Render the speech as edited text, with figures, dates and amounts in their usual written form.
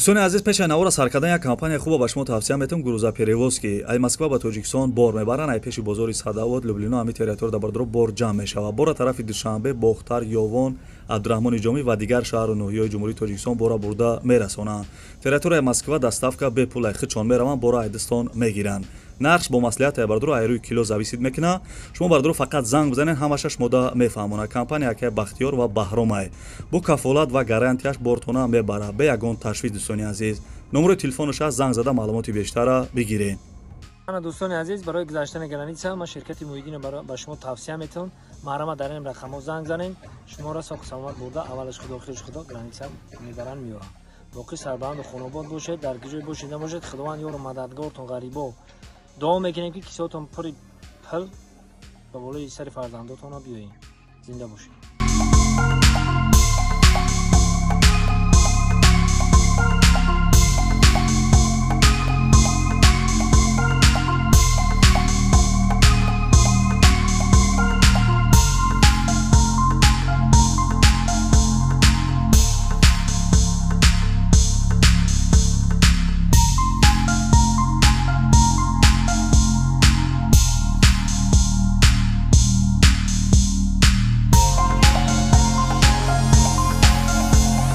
Дӯстони азиз, пеши навора сар кардан як компания хуба ба шумо тавсия метавам: грузоперевозки. Ай Москва ба Тоҷикистон бор мебаранд. Ай пеши бозори Садовод, Люблино, ҳами территория да, бардоро, бор ҷамъ мешавад. Бора тарафи Душанбе, Бохтар, Ёвон, Абдураҳмони Ҷомӣ ва дигар шаҳру ноҳияҳои Ҷумҳурии Тоҷикистон бора бурда мерасонанд. Территорияи Москва доставка бепул, ай худшон мераванд, бора айдистон мегиранд. Нархш бо маслиҳат, ай бардоро, ай рӯи кило зависит мекунад. Шумо, бардоро, фақат занг бизанед, ҳамаша шумода мефаҳмонад. Компания акай Бахтиёр ва Баҳромай бо кафолат ва гарантияш бортона мебарад, бе ягон ташвиш. Дӯстони азиз, номерои телефонаш аст, занг зада маълумоти бештара бигиред. Ана, дӯстони азиз, барои гузаштани граница ман ширкати Муҳиддино ба шумо тавсия метавон. Маҳрама дар ин рақамҳо занг занед, шуморо соҳу саломат бурда, аввалаш Худо, охираш Худо, граница мебаранд, меёранд. Боқӣ сарбаланду хонобод бошед, дар куҷое бошед набошед, Худованд ёру мададгортон. Ғарибо дуо мекунем, ки кисотон пури пул ба болои сари фарзандотона биёед. Зинда бошед.